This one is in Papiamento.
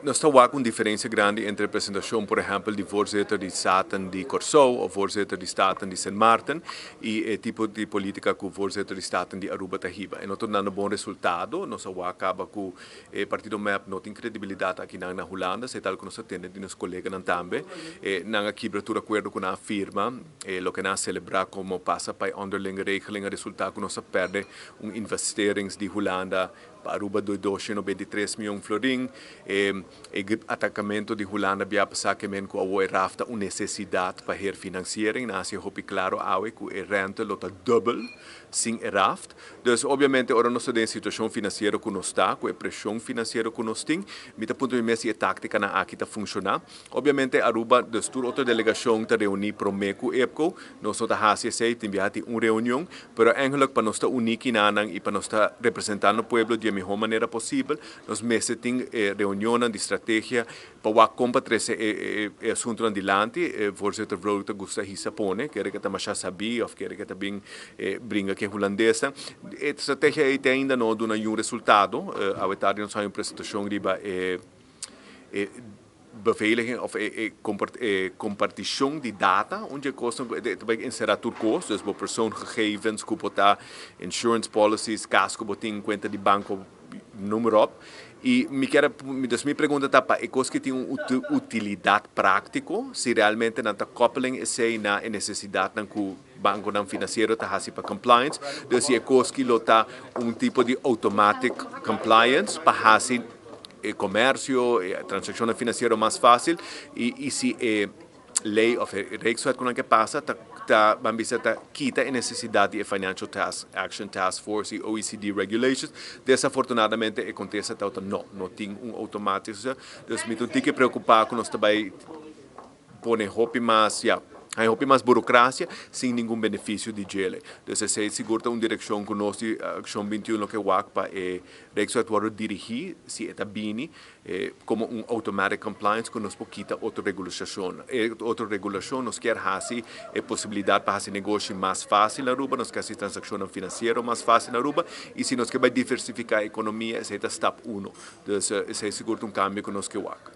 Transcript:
Nos ta wak un diferensia grandi entre presentashon, por ehèmpel, di voorzitter di Staten di Kòrsou òf voorzitter di Staten di Sint Maarten i e tipo di polítika ku voorzitter di Staten di Aruba ta hiba. E no ta dando bon resultado. Nos a wak kaba ku e partido mep no tin kredibilidat akinan na Hulanda, esei tal ku nos a tende di nos koleganan tambe. Nan a kibra tur akuerdo ku nan a firma. E loke nan a selebrá komo pasa pa e onderlinge regeling a resultá ku nos a pèrdè un investerings di Hulanda pa Aruba doi 223 mion florin. E atakamentu di Hulanda bia pasá ke men ku awor e RAF ta un nesesidat pa herfinanciering. Nan hasi hopi klaro awe ku e rente lo ta dubbel sin e RAF. Dus obviamente ora nos ta den e situashon finansiero ku nos ta, ku e preshon finansiero ku nos tin, mi ta puntra mi mes si e táktikanan aki ta funshoná. Obviamente Aruba, dus tur otro delegashon ta reuní promé ku EPCO. Nos no ta hasi esei, tin biaha tin un reunion, pero eigenlijk pa nos ta uní kinanan i pa nos ta representá no pueblo di e mihó manera posibel, nos mester tin e reunionnan di strategia pa wak kon pa trese e e asuntunan dilanti. E voorzitter Vrolijk ta gusta hisa pone, kere ke ta masha sabí òf kere ke ta bin bringa ku e hulandesnan. E strategia ei te ainda no a duna niun resultado. Awe tardi nos haña un presentashon riba e e beveiliging of e e comparticion di data, un dje cosnan cu e ta bay encera tur cos, dus bo persoongegevens cu bo ta, insurance policies, cas cu bo tin, cuenta di banco, noem maar op. Y mi kier a, dus mi pregunta ta pa e cos ki tin un utilidad practico, si realmente nan ta koppeling esey na e necesidadnan cu banconan financiero ta haci pa compliance, dus si e cos ki lo ta un tipo di automatic compliance pa haci e comercio, e transaccionnan financiero mas facil y si e ley of e Rijkswet cu nan ke pasa ta ta ban bisa ta kita e necesidad di e Financial Task Action Task Force y OECD regulations. Desafortunadamente e contesta ta no, no tin un automatico. Dus mi ta un tiki preocupa cu nos ta bay pone hopi mas, ya, hay hopi mas burocracia sin ningun beneficio di djele. Dus esey sigur ta un direccion cu nos di Accion 21 lo ke wak pa e Rijkswet wordo dirigi, si e ta bini, como un automatic compliance cu nos por kita otro regulacion. E otro regulacion nos kier haci e posibilidad pa haci negoshi mas facil na Aruba, nos kier haci transaccionnan financiero mas facil na Aruba y si nos kier bay diversifica e economia esey ta stap uno. Dus esey sigur ta un cambio cu nos ke wak.